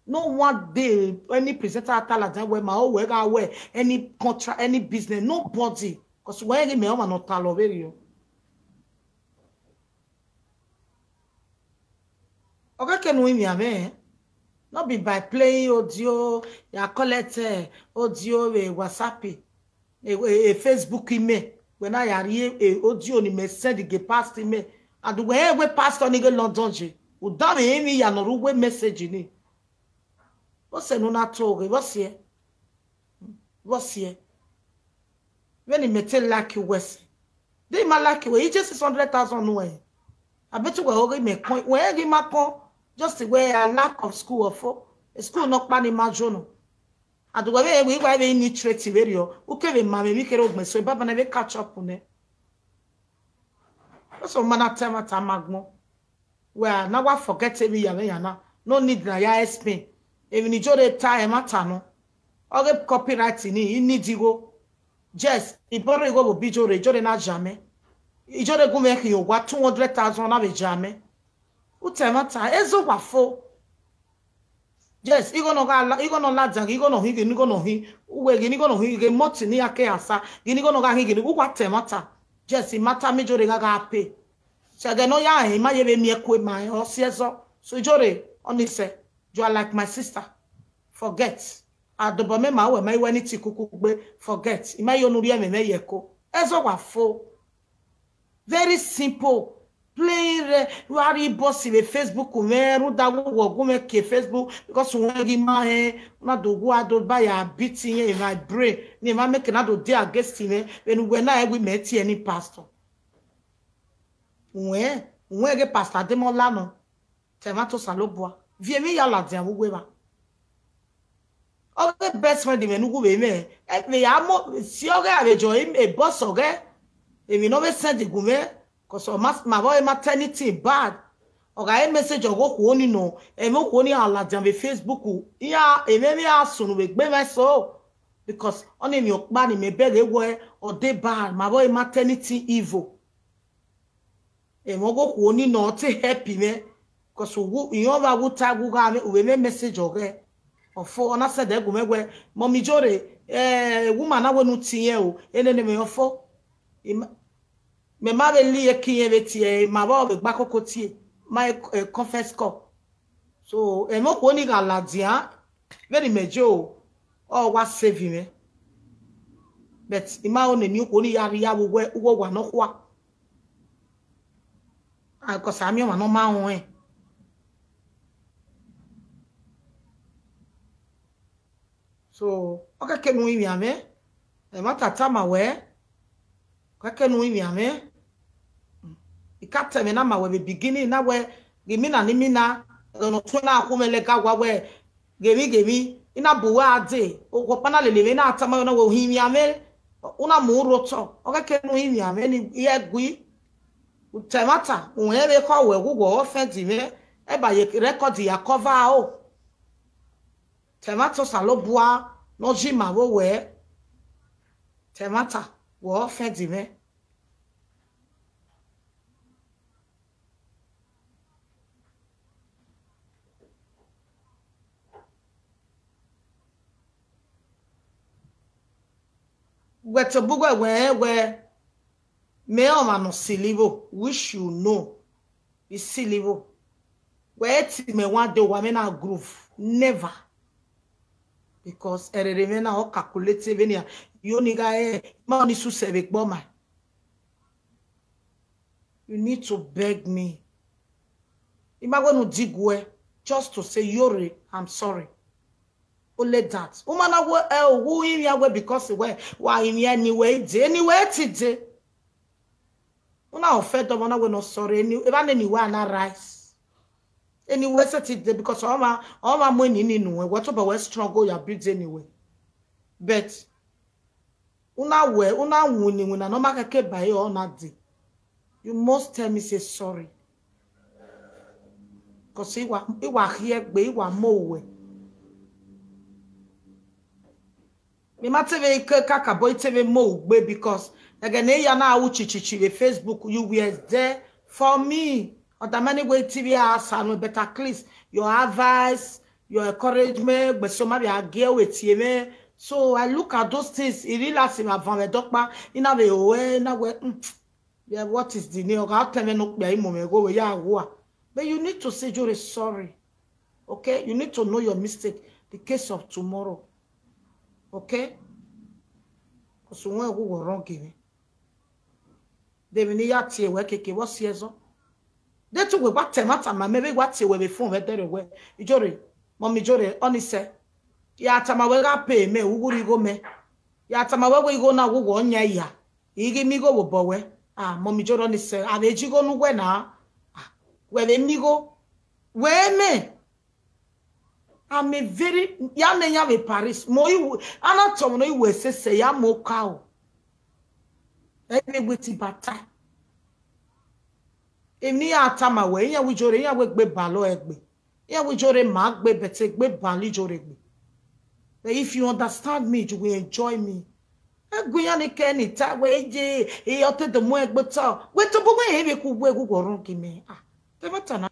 No one day any presenter a ta ladian wẹ ma o wẹ gha wẹ any contract, any business, nobody. 'Cause wẹ ghi mẹ ọmwa ne ọ ta lọ vberriọ. Ọ ghẹ ke ne u rinmwian mwẹ, no be by playing audio, ya collect, eh, audio vbe WhatsApp, e, e, e Facebook imẹ, wẹ na ya rhie, e, audio ne imẹ send ghe pastor imẹ. And wẹ rẹn wẹ pastor ni ghe London je, u danmwehọ emwi ya ne ọ rre uwu message ni. Vbọsẹ ne u na to ghe, vbọsiẹ? Vbọsiẹ? Vbene imẹ te like uwẹ sẹ, de I ma like wẹ, I je six hundred thousand nuẹn. Abeti wẹ ho ghi mẹ kọn, wẹ ghi ma kọn, just wẹ a lack of school ọfo. School nọkpa ni ma jọ nọ. And wẹ vbe, wẹ, wẹ vbe ni trade vberriọ, u kevbe ma mwẹ emwi kherhe ogbẹn, so baba na vbe catch up nẹ. Eso ma na ta ẹmwata ma agbọn. Wẹ a na wa forget emwi ya mwẹ ya na, no need na ya explain. Emwi ne Ijore ta ẹmwata nọ. Ọ ghe copyright ni, I need igho. Yes, I borrow igho vbe obọ Ijore, Ijore na ya mẹ. Ijore gu mwẹ khian owa two hundred thousand na vbe ya mẹ. U ta ẹmwata, ẹzọ wa fo. Yes, igho nọ gha la, igho nọ ladian, igho nọ hin, ghe ne igho nọ hin, uwẹ ghe ne igho nọ hin, ghe mọti ne iran ke asa, ghe ne igho nọ gha hin, ghe ne uwa ta ẹmwata. Yes, I ma ta mẹ Ijore gha gha pay. Sẹ ẹghẹ ne ọ ya rẹn, I ma ye vbe miẹn ẹko ma rẹn, ọ si ẹzọ. So Ijore, ọ ni sẹ, you are like my sister. Forget. Adobọ mẹ ma wẹ ma i wẹ ni ti kuku gbe, forget. I ma yo ne u rhie ẹmwẹ mwẹ ye ẹko. Ẹzọ wa fo. Very simple. Playing rẹ, wa rhie boss vbe Facebook mwẹ, rhunmwuda wẹ uwẹ gu mwẹ ke Facebook, because wẹ ghi ma hẹn, u na do gu a do ba ya beat irẹn in my brain, ne emwa make na do dey against mwẹ, vbene uwẹ na rẹn wẹ imẹ tie ni pastor. Uwẹ, uwẹ ghe Pastor Ademola nọ, ta ẹmwata Osanobua, viọ emwi ya ladian vbe uwu evba. Ọ ghe best friend mwẹ ne u gu vbe mwẹ, ẹ, vbe ya mo, si ọghe a vbe jọ e boss ọghe, emwi ne ọ vbe send gu mwẹ, 'cause ọ ma, ma vbe ọ ma ta anything bad. Ọ gha re message ọghe okhuo ni nọ, ẹmwẹ okhuo ni a ladian vbe Facebook, iran, emwi emwi a sunu vbe egbe mwẹ so, because ọni emwi ọkpa ni mẹ bẹghe wẹ ọ de bad, ma vbe ọ ma ta anything evil. Ẹmwẹ ọghe okhuo ni nọ ọ te help mwẹ, 'cause uwu, irẹn ọvba wu ta wu gha mwẹ, u vbe mwẹ message ọghe. Ọfo, ọ na send gu mwẹ wẹ, Mummy Ijore, eh, woman na wẹ ne u tie irẹn o, enene mwẹ ọfo. I ma, mẹ ma vbe li eke irẹn vbe tie, ma vbe ọ vbe gba koko tie, ma, eh, conference call. So, ẹmwẹ okhuo ni gha ladian, vbene imẹ je o, ọ wa save mwẹ. But I ma ho ne emwi okhuo ni ya rhie vbe uwu, uwu owa nọkhua. Ah, 'cause a miẹn ọmwa ne ọ ma rẹn. So, ọ kẹkẹ ne u rinmwian mwẹ, ẹmwata tama wẹ, ọ kẹkẹ ne u rinmwian mwẹ. I ka ta ẹmwẹ na ma wẹ vbe beginning na wẹ, ghe imina ne imina, ẹghẹ ne ọ tuẹn na khu mwẹ lẹga wa wẹ, ghe emwi, ghe emwi, I na bu uwa dee, okhuo ọkpa na lele mwẹ, I na tama wẹ na wẹ u hin ivbian mwẹ, u na mu ru otọ, ọ ghẹ ke ne u hin ivbian mwẹ ne I gui. U ta ẹmwata, u rẹn vbe khọ wẹ ghe uwẹ offend mwẹ, ẹ ba ye record ya cover aro. Ta ẹmwata Osanobua ne ọ yi ima vbe owẹ. Ta ẹmwata, wẹ offend mwẹ. Wẹ tobọ uwẹ wẹ rẹn wẹ mẹ ọmwa ne ọ silo igho, which you know, I silo igho. Wẹ i te mẹ one day, wa mwẹ na groove, never. Because ẹrere mwẹ na ọ calculate vbenian, I yo ni gha re, ma ni susẹ vbe egbe ọmaẹn. You need to beg me. I ma wẹ ne u diguẹ just to say, Iyore, I'm sorry. Only that. U ma na wẹ, ẹ, u rinmwian wẹ because wẹ wa rinmwian eni wẹ i dee, eni wẹ i te dee. U na offend ọmọ na wẹ ne ọ sorry, eni, evba ne eni wẹ na rise. Eni wẹ sẹtin dee because ọmwa, ọmwa mu eni ni nuẹn, wẹ tobọ wẹ struggle ya build eni wẹ. But u na wẹ, u na winna iwinna ne ọ ma khẹke ba ẹre ọ na dee. You must tell me say sorry. Because I wa, I wa khiẹ gbe, I wa mu owẹ. Mẹ ma te vbe ke kakabọ, I te vbe mu ugbe because ẹghẹ ne I ya na ru chichichi vbe Facebook, you were there for me. Ọ da ma ni wẹ I te vbe a sa nuẹn, but at least your advice, your encouragement, gbẹn so ma vbe a gie wẹ tie mwẹ. So I look at those things, I realize vbe avan vbe ẹdọkpa, I na vbe ru ẹre, I na wẹ, mm, yeah, what is the name? Ọ gha tẹ mwẹ ne okpia, I mu mwẹ igho wẹ ya ghua. But you need to say, Iyore, sorry. Okay? You need to know your mistake. The case of tomorrow. Okay? Because wẹ ghe uwẹ wrong mwẹ. De emwi ne I ya tie wẹ keke, vbe ọ si ẹzọ? De te uwẹ wa ta ẹmwata ma mẹ vbe wa tie wẹ vbe phone vbe ẹdẹrẹ wẹ, Iyore, mummy Iyore, ọ ni sẹ. Ya tama wẹ gha pay mẹ, u wu rhie igho mẹ. Ya tama wẹ wẹ igho na wu wẹ ọ yan ya. I ghi miẹn igho vbe obọ wẹ. Ah, mummy Iyore, ọ ni sẹ, a vbe ji igho ne uwẹ na. Ah, wẹ vbe miẹn igho. Wẹ mẹ. I'm a very, ya ne yan vbe Paris. Mo iwu, a na tọ mwẹ ne iwu ẹsẹsẹ, ya mo ka o. Ẹ vbe wẹ te I ba ta. Emwi ne I ya tama wẹ, iran wẹ Iyore, iran wẹ egbe balọ ẹgbe. Iran wẹ Iyore ma gbe, but egbe balọ Iyore gbe. But if you understand me, you will enjoy me. Ẹgu iran ni kẹ ni ta wẹ, "Eje, e, ọ te do mu egbe ta." Wẹ tobọ wẹ, e vbe ku wẹ, wẹ wrong mwẹ. Ah, te ma ta na.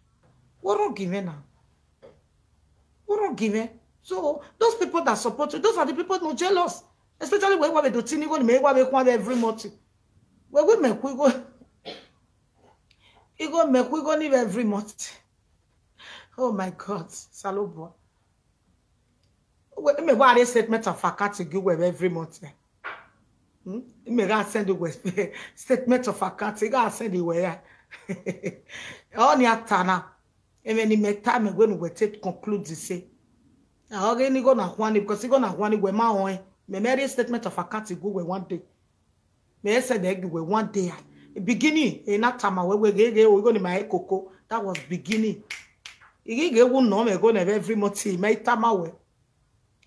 Wẹ wrong mwẹ na. Wẹ wrong mwẹ. So those people that support you, those are the people no jealous. Especially when wa vbe do tin igho ni mẹ wa vbe khuan vbe every month. Wẹ wẹ mẹ khu igho. Igho mẹ khu igho ni vbe every month. Oh my God, Osanobua. Wẹ, mẹ wa rhie statement of account gie uwẹ vbe every month. Hmm? Mẹ gha send uwẹ statement of account, I gha send uwẹ ya. Ọ ni a ta na. Emwi ne imẹ ta, mẹ wẹ ne uwẹ te conclude say, a, ọ ghe ne igho na khuan ni, because igho na khuan ni wẹ ma rẹn. Mẹ, mẹ rhie statement of account gie uwẹ one day. Mẹ send ẹre gie uwẹ one day. A, beginning, e na tama wẹ wẹ ghe, ghe, o, igho ni ma re koko. That was beginning. I ghi ghe wu nọ mwẹ igho nẹ vbe every month, mẹ i tama wẹ.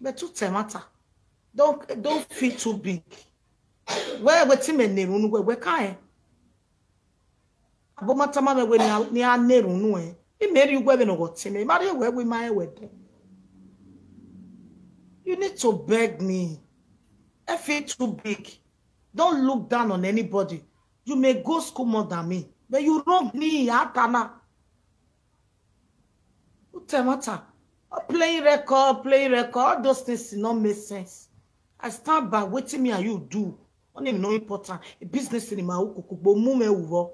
But u ta ẹmwata. Don't, don't feel too big. Wẹ, wẹ te mẹ ne erhunmwu wẹ, wẹ ka rẹn. Abo ma tama mwẹ wẹ ne a, ne a na erhunmwu ẹn. I mẹ rhie uwẹ vbene ọ ghọ ọtẹn mwẹ. I ma rhie wẹ wẹ I ma rẹn wẹ dẹ. You need to beg me. I feel too big. Don't look down on anybody. You may go school more than me, but you wrong me, a ta na. U ta ẹmwata. Playing record, playing record, all those things no make sense. I stand by wetin me and you do. One thing no important. A business ni ma ru koko, gbe mu mwẹ ru vbọ.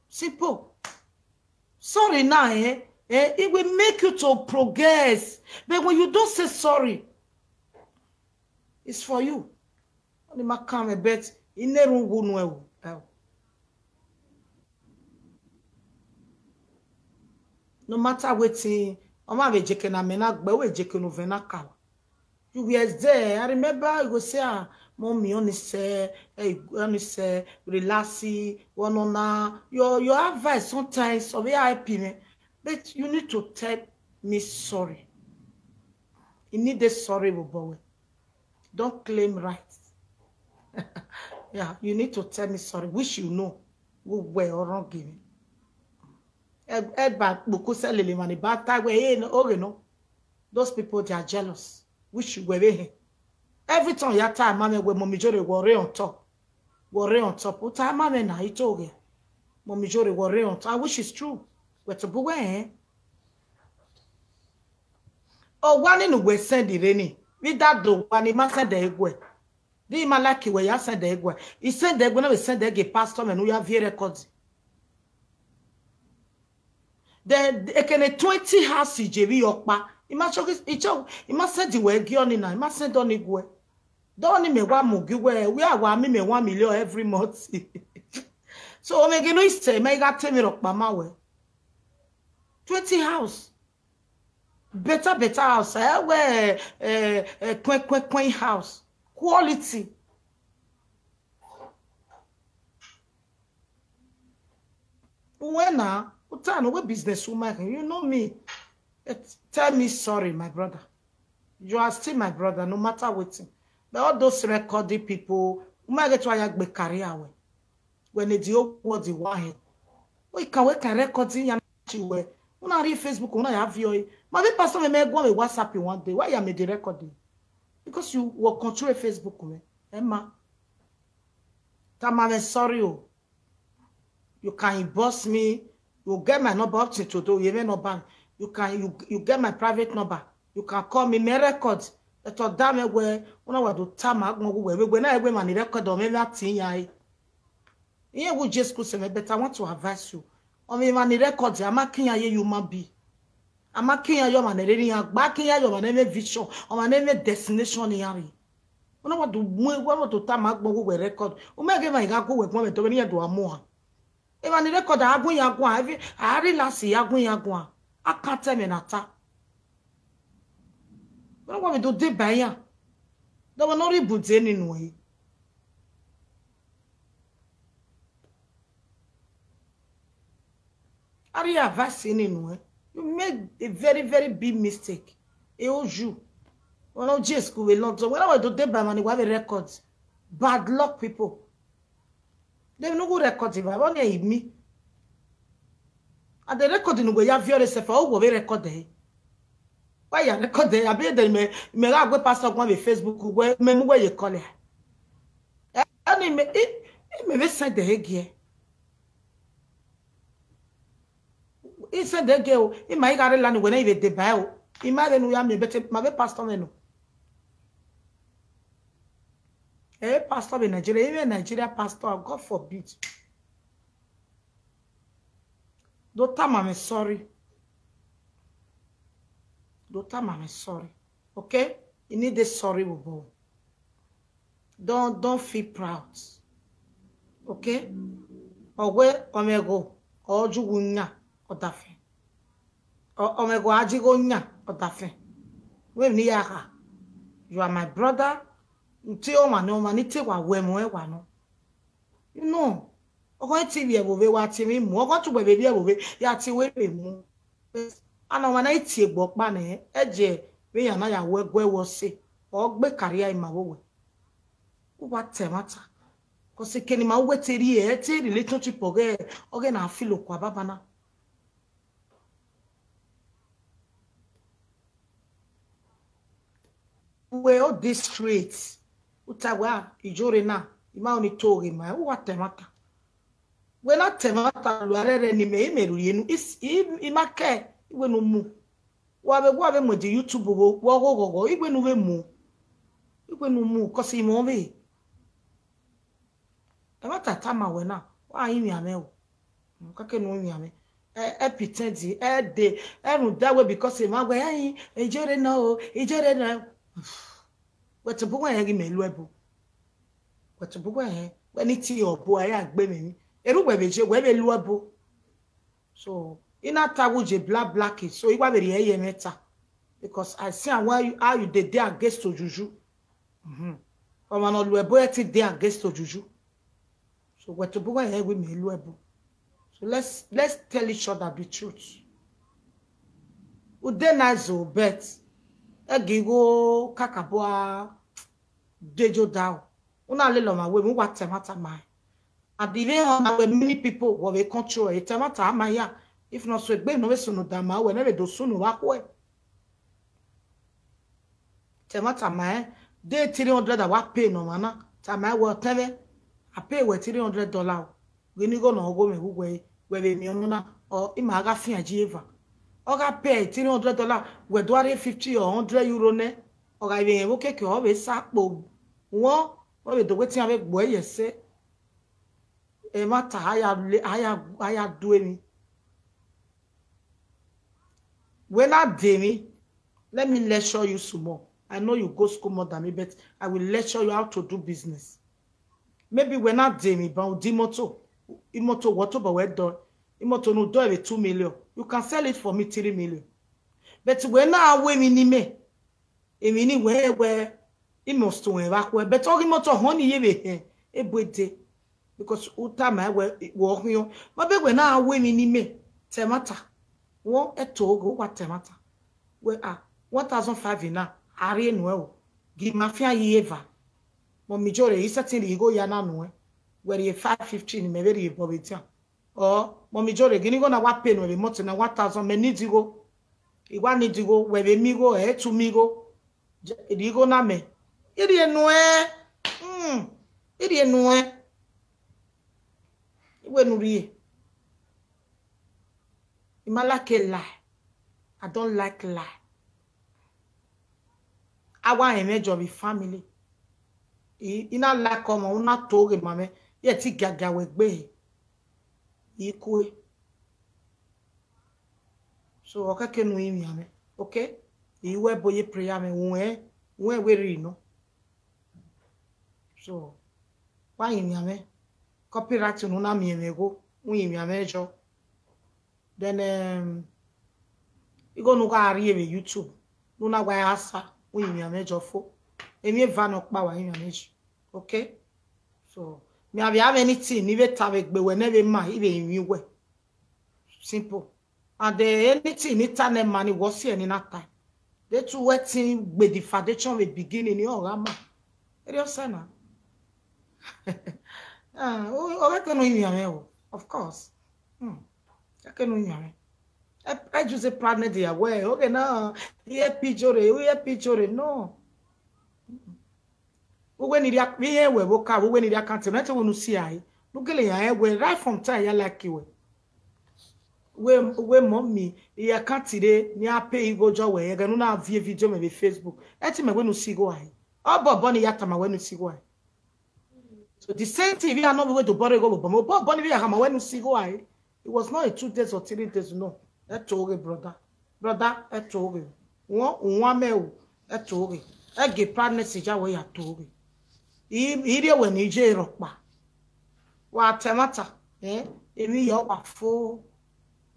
Simple. Sorry now, eh? Eh, it will make you to progress. But when you don't say sorry, it's for you. Ọ ni ma kan mwẹ, but I na erhunmwu nuẹn o. Eh. No matter wetin, ọ ma vbe jeke na mẹ na gbe, wẹ jeke ne ovẹn na ka. You were there. I remember you go say, ah, mommy, ọ ni sẹ, eh, ọ ni sẹ, relax, one on na. Your, your advice sometimes ọ vbe help me. But you need to tell me sorry. I need a sorry vbe obọ wẹ. Don't claim right. Yeah, you need to tell me sorry, which you know. Wẹ wẹ ọ wrong me. Ẹ, ẹ ba kpokpo sẹ lele emwa ni ba ta wẹ, "Hey, no, oghe no." Those people, they are jealous, which you were here. Every time ya ta ma me wẹ, "Mummy Ijore, wẹ re on top. Wẹ re on top." U ta ma me na, I told her. "Mummy Ijore, wẹ re on top." Which is true. Wẹ to bu wẹ, eh? Owa ni ne uwẹ send rre ni, vbe I da do owa ni, I ma send ẹre guẹ. Di I ma like wẹ ya send ẹre guẹ. I send ẹre guẹ, na vbe send ẹre gie pastor mwẹ ne u ya viọ record. Then ekene twenty house je vbe ọkpa. I ma cho, I cho, I ma send wẹ gie ọni na, I ma send ọni guẹ. Dọ ni mẹ wa mu gi wẹ, wẹ a wa mi mẹ one million every month. So, omẹ ghe no ise, mẹ gha te emwi rhọkpa ma wẹ. Twenty house. Better, better house. Ẹ wẹ, eh, eh, kwen, kwen, kwen house. Quality. Uwẹ na, u ta nọ wẹ business woman, you know me. Eh, tell me sorry, my brother. You are still my brother, no matter wetin. But all those recording people, u ma ghe to ya gbe career wẹ. Wẹ ne the whole world wa hẹ. Wẹ kan, wẹ kan record iran na chi wẹ. U na rhie Facebook, u na ya viọ ẹre. Ma vbe pastor mwẹ, mẹ guan vbe WhatsApp one day. Why you made the record? Because you were control Facebook mwẹ. Ẹ ma. Tama mwẹ sorry o. You can inbox me. You get my number up to today. You even number. You can, you, you get my private number. You can call me. Me record. Ẹtọ da mwẹ wẹ, u na wa do tama agbọn wẹ, wẹ, wẹ na wẹ ma ni record ọ mwẹ, mwẹ a ti yan ẹre. Iye wu Jesu Kristi mwẹ, but I want to advise you. Ọ mwẹ ma ni record, a ma kiyan ye human being. A ma kiyan ye ọmwa ne rere iran gba, a kiyan ye ọmwa ne mwẹ vision, ọmwa ne mwẹ destination ne iran rre. U na wa do mu, wa wa do tama agbọn wẹ record. U ma ghe emwa gha gu wẹ gbọn vbe dọmwẹ ne iran do a mu a. Emwa ni record a gun iran guan, every, a relax, a gun iran guan. A kan ta ẹmwẹ na ta. Wẹ na wa vbe do deba iran. Dọmwẹ ne ọ rhie ibude ni nuẹn. A rhie advice ni nuẹn. You made a very, very big mistake. E o you. Wẹ na je school vbe London. Wẹ na wa do deba emwa ni wa vbe record. Bad luck people. Dem no go record evba, vbọ ni ẹ i mi. And the record ne uwẹ ya viọ re sẹf, ọ wẹ vbe record ẹre. Wa ya record ẹre, abi ẹdẹ mẹ, mẹ gha gue pastor guan vbe Facebook, wẹ, mẹ mu wẹ ye call ẹre. Ẹni mẹ, I, I mẹ vbe send ẹre gie. I send ẹre gie o, I ma i gha rre la ni wẹ ne I vbe deba ẹre o. I ma vbe ne u ya miẹn, but ma vbe pastor mwẹ nọ. Eh, pastor vbe Nigeria, even Nigeria pastor, God forbid. Do tama mwẹ sorry. Do tama mwẹ sorry. Okay? You need a sorry, bobo. Don't, don't feel proud. Okay? Ọ wẹ, ọ mwẹ gho, ọ ju wu yan, ọ dafẹn. Ọ, ọ mwẹ gho, a ji gho yan, ọ dafẹn. Wẹ ni ya kha. You are my brother. U te ọmwa ne, ọmwa ni te wa wẹ mu ẹwa nọ. You know, ọghọ te vbiẹ vbe ovbe wa tie emwi mu, ọghọ te uwẹ vbe vbiẹ vbe ovbe, ya tie wẹ vbe mu. Ana ọmwa na i tie egbe ọkpa nẹ, ẹjẹ vbe iran na ya wẹ guẹ wẹ ọse, ọ gbe career ima vbe owẹ. U wa ta ẹmwata. Cause eke ne ima uwẹ te rrie, ẹ te relationship ọghẹ, ọghẹ na feel okua baba na. Wẹ o dey straight. U ta wẹ, ah, Ijore na, I ma ni to ghe ma, u wa ta ẹmwata. Wẹ na ta ẹmwata, lu arẹrẹ ne imẹ, imẹ rhie enu, is-, i, I ma kẹ, iwẹ ne u mu. Wa vbe, wa vbe mu ẹdẹ YouTube vbe, wa ghọghọghọ, iwẹ ne u vbe mu. Iwẹ ne u mu, cause imẹ ọvbe. Ẹmwata tama wẹ na, wa rinmwian mwẹ o. Kake ne u rinmwian mwẹ. Ẹ, ẹ pretend, ẹ de, ẹ rhunmwuda wẹ because emwa wẹ, "Ẹyin, Ijore nọ o, Ijore nọ." Wẹ tobọ wẹ rẹn ghi mẹ lu ẹbo. Wẹ tobọ wẹ rẹn, wẹ ni tie ọbo, a ya gbe mwẹ emwi. Erha uwẹ vbe je, wẹ vbe lu ẹbo. So, I na ta wẹ u ye black black, so I wa vbe rhie ẹre ye ẹmwata. Because I see how you, how you dey dey against Ojuju. Mhm. Ọmwa ne ọ lu ẹbo ẹtin dey against Ojuju. So, wẹ tobọ wẹ rẹn wẹ imẹ lu ẹbo. So let's, let's tell each other the truth. U dey nice o, but Ẹgẹ igho kakabọ a dejo da o. U na lele ọmwa wẹ emwi uwa ta ẹmwata ma rẹn. And I vbe họn na wẹ many people wẹ vbe control ẹre, ta ẹmwata ma ya. If not so, egbe ne ọ vbe sunu da ma wẹ ne vbe do sunu vbe akhuẹ. Ta ẹmwata ma rẹn, de three hundred a wa pay ne ọmwa na, tama wẹ ọtẹn mwẹ, a pay wẹ three hundred dollar o. Ghi ni igho ne ọ gho mwẹ vbe uwẹ, wẹ vbe miẹn ọnọna, ọ, ima gha fian Jihova. Ọ gha pay three hundred dollar, wẹ do rhie fifty or hundred euro nẹ, ọ gha vbe rẹn vbe okiekie, ọ vbe sa kpo wọn, ọ vbe do wẹ te iran vbe gbe ẹre ye ẹse. Ẹmwata a ya le, a ya, a ya du emwi. Wẹ na de emwi, let me lecture you some more. I know you go school more than me, but I will lecture you how to do business. Maybe wẹ na de emwi ban u di imoto, imoto wẹ tobọ wẹ dọ, imoto ne u dọ vbe two million, you can sell it for me three million. But wẹ na ru emwi ne imẹ, emwi ne wẹ wẹ, I must wẹ vbe akhuẹ, but ọ ghi imoto họn ne I ye vbe hẹn, ebu ede. Because u tama wẹ, wẹ ọ khian. Ma be wẹ na ru emwi ne imẹ, ta ẹmwata. Wọn ẹto ghe, uwa ta ẹmwata. Wẹ a, one thousand five na, a rhie nuẹn o. Gi ma fian yi eva. Mummy Joy rre, I sẹtin rhie igho ya na nuẹn. Wẹ rhie five fifty ne imẹ vbe rhie bọ vbe edian. Ọ, Mummy Joy rre, ghi ni igho na wa pay nuẹn vbe month na one thousand, mẹ need igho. I wa need igho, wẹ vbe miẹn igho, ẹ tu miẹn igho. Je, rhie igho na mẹ. I rhie nuẹn. Hmm. I rhie nuẹn. I wẹ ne u rhie. I ma like a lie. I don't like lie. A wa rẹn mwẹ jọ vbe family. I, I na like ọmwa, u na to ghe ma mwẹ. Yet I giagia wẹ gbe. I kue. So, ọ kẹkẹ ne u rinmwian mwẹ. Okay? I ru ẹbo ye prayer mwẹ, uwẹ, uwẹ wẹ rri nọ. So, wa rinmwian mwẹ. Copyright ne u na miẹn mwẹ igho, u rinmwian mwẹ jọ. Then, um, igho ne u gha rhie vbe YouTube, ne u na wa ra sa, u rinmwian mwẹ jọ fo. Emwi eva nọkpa wa rinmwian mwẹ jọ. Okay? So, mẹ a vbe avbe anything ni vbe ta vbe egbe wẹ ne vbe ma, I vbe rinmwian uwẹ. Simple. And, eh, anything ni ta ne ma ni wọ si ẹre ni na ta. They too waiting with the foundation vbe beginning ni ọ gha ma. Erriọ sẹ na. Ah, o, ọ ghẹ kẹ ne u rinmwian mwẹ o, of course. Hmm. Ghẹ kẹ ne u rinmwian mwẹ. E, e ju ze planet ya wẹ, oghẹ na, iye picture, iye picture, no. Uwẹ ni rhia, vbe irẹn wẹ vbe oka, uwẹ ni rhia account, ne te wẹ ne u si a re. Ne u gele ya rẹn wẹ, right from time ya like wẹ. Wẹ, wẹ mummy, I account re, ne a pay igho jọ wẹ, ẹghẹ ne u na viẹ video mẹ vbe Facebook. Ẹ te mẹ wẹ ne u si igho a re. Ọ bọbọ ni ya tama wẹ ne u si igho a re. So the same thing, if you are not going to borrow igho vbe obọ mwẹ, obọbọ ni vbe ya khama wẹ ne u si igho a re. It was not a two days or three days, no. Ẹ to ghe, brother. Brother, ẹ to ghe. Wọn, uwan mẹ o, ẹ to ghe. Ẹ gie partners ya wẹ ya to ghe. I, I rhie wẹ ne I ye rhọkpa. Wa ta ẹmwata, eh? Emwi ya wa fo.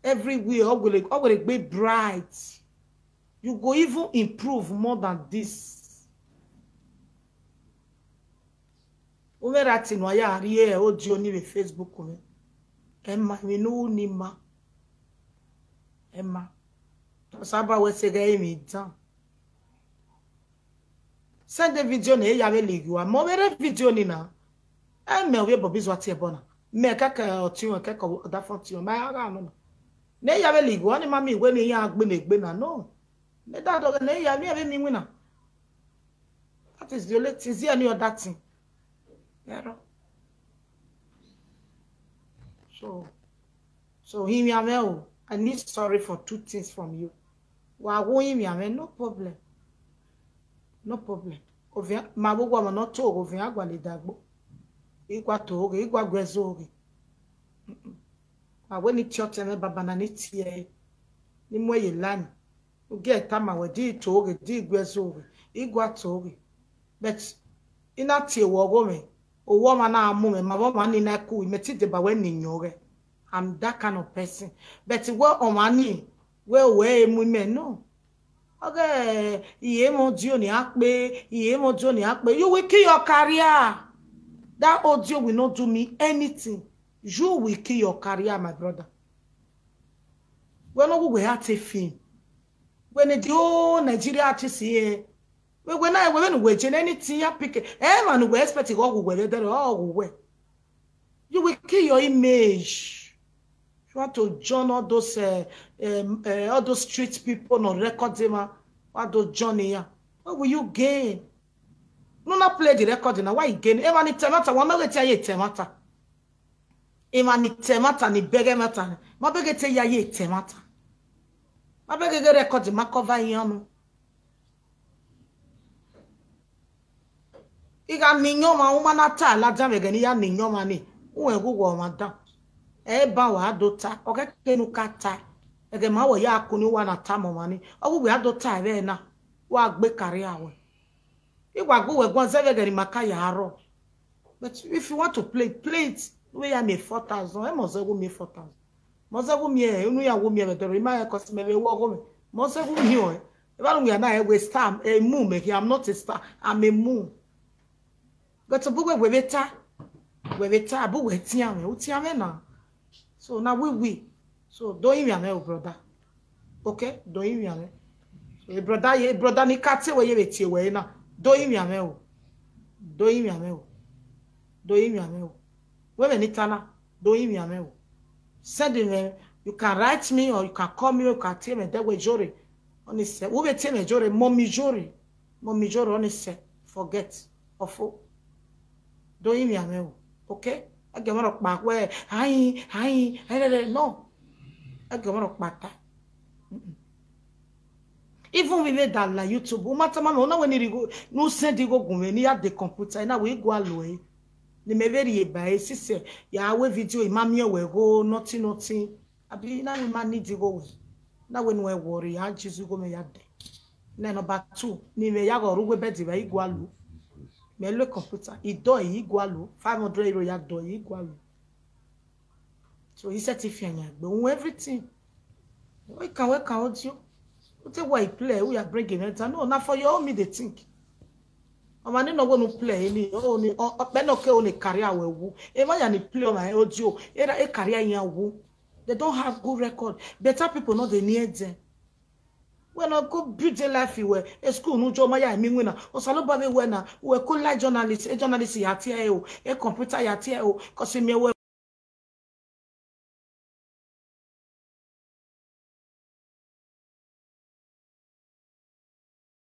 Everywhere, ọ were, ọ were gbe bright. You go even improve more than this. U vbe ra ti nọ a ya rhie audio ni vbe Facebook mwẹ. Ẹ ma, emwi ne u ru ni ma. Ẹ ma. Saba wẹ sẹ ghẹ emwi dan. Send the video ne ya vbe lele uwa. Mẹ vbe rre video ni na. Ẹ mẹ ovbi Bobby Zua tie ẹbọ na. Mẹ kẹkẹ ọtiọnrẹn, kẹkẹ ọdafẹn ọtiọnrẹn. Ma ya gha nọ na. Ne ya vbe lele uwa, ni ma miẹn wẹ ne iran gbe ne egbe na. No. Ne da dọghe ne ya miẹn vbe miẹn iwinna. That is the only thing. Is there any other thing? Ẹrọ. So, so, rinmwian mwẹ o, I need sorry for two things from you. Wa wo rinmwian mwẹ, no problem. No problem. Ovẹn, ma vbe owa ọmọ ne ọ to ghe ovẹn a gualọ dagbo. I gua to ghe, I gua gu ẹzọ ghe. Mm-mm. Wa wẹ ne I tie ọtẹn mwẹ baba na, ne I tie ẹre, ne I mu ẹre ye line. U gie tama wẹ, di to ghe, di gu ẹzọ ghe, I gua to ghe. But I na tie wẹ ọghomwẹ, owa ọmwa na mu mwẹ, ma vbe ọmwa ni na ku, mẹ te deba wẹ ne I yọn ọghẹ. I'm that kind of person. But wẹ ọmwa ni, wẹ wẹ e mu imẹ, no. Ọghe, I ye mwẹ odio ni a kpe, I ye mwẹ odio ni a kpe. You will kill your career. That audio will not do me anything. You will kill your career, my brother. Wẹ ne ọ wu wẹ a te film. Wẹ ne the whole Nigeria artist here. Wẹ, wẹ na, wẹ vbene uwẹ je ne anything ya pick. Emwa ne uwẹ expect ghe ọ ghe uwẹ vbe ẹdẹrẹ, ọ ghe uwẹ. You will kill your image. You want to join all those, uh, um, uh, all those street people, no record them, ah. What do join here? What will you gain? No, not play the record now. Why you gain? Emwa ni ta ẹmwata, wa ma ghe te ya ye ta ẹmwata. Emwa ni ta ẹmwata, ni bẹghe ẹmwata, ma bẹghe te ya ye ta ẹmwata. Ma bẹghe ghe record ma cover iran nọ. I gha ni iyọnmwa, u ma na ta ladian vbe ẹghẹ ne I ya ni iyọnmwa ni, u rẹn ghe uwa ọmwa dan. Ẹ i ban wa do ta, ọ khẹke ne u ka ta, ẹghẹ ma wẹ ya kun ne uwa na tama ọmwa ni, ọ ghe uwẹ a do ta ẹvbo na, wa gbe career wẹ. I wa gu wẹ guan zẹ vbe ẹghẹ ne ima ka ya rrọọ. But if you want to play, play it. Wẹ ya miẹn four thousand, ẹ mọ zẹ wu miẹn four thousand. Mọ zẹ wu miẹn, unu ya wu miẹn vbe ẹdẹrẹ, ima rẹn cause mẹ vbe wu ọghọ mwẹ. Mọ zẹ wu miẹn ọe. Evba ne u ya na, ẹ wẹ star, emu mẹ khin, I'm not a star, I'm a moon. But bu wẹ, wẹ vbe ta, wẹ vbe ta, bu wẹ tian mwẹ, u tian mwẹ na. So na we we. So do rinmwian mwẹ o, brother. Okay, do rinmwian mwẹ. So, e brother ye, e brother ni ka te wẹ ye vbe tie wẹ na. Do rinmwian mwẹ o. Do rinmwian mwẹ o. Do rinmwian mwẹ o. Wẹ vbe ni ta na, do rinmwian mwẹ o. Send mwẹ, you can write me or you can call me, you can tell me that way, Jore. Honestly, who will tell me, Jore, mommy Jore. Mommy Jore, honestly, forget. Ofo. Do rinmwian mwẹ o. Okay? Ẹgẹ mwa rhọkpa wẹ, ain, ain, ain, no. Ẹgẹ mwa rhọkpa ta. Mm-mm. Even we made that like YouTube. U ma tama mẹ, u na wẹ ne I rhie igho, ne u send igho gu mwẹ, ne I ya de computer, na wẹ I gua lo ẹre. Ne mẹ vbe rhie ba ẹre, sisẹ, ya wẹ video, I ma miẹn wẹ igho, nothing, nothing. Abi na wẹ I ma need igho wẹ. Na wẹ ne u worry, a Jesus igho mwẹ ya dẹ. Nẹ number two, ne imẹ ya ghe ọre uwu bed vbe I gua lo. Mẹ lo computer, I dọ ẹre, I gua lo, five hundred euro ya dọ ẹre, I gua lo. So I set fian yan egbe, u everything. Wẹ kan, wẹ kan audio. U te wa I play, u ya bring him enter. No, na for your own me dey think. Ọmwa ne nọ wẹ ne u play ni, o ni, ọ, ọkpẹ nọ ke o ni career wẹ wu. Emwa ya ni play ọmwa audio, era e career iran wu. They don't have good record. Better people no dey near them. Wẹ nọ go build a life wẹ, e school ne u jọ ma ya emi winna. Osanobua vbe wẹ na, wẹ ko like journalist, e journalist ya tie ẹre o, e computer ya tie ẹre o, cause emi wẹ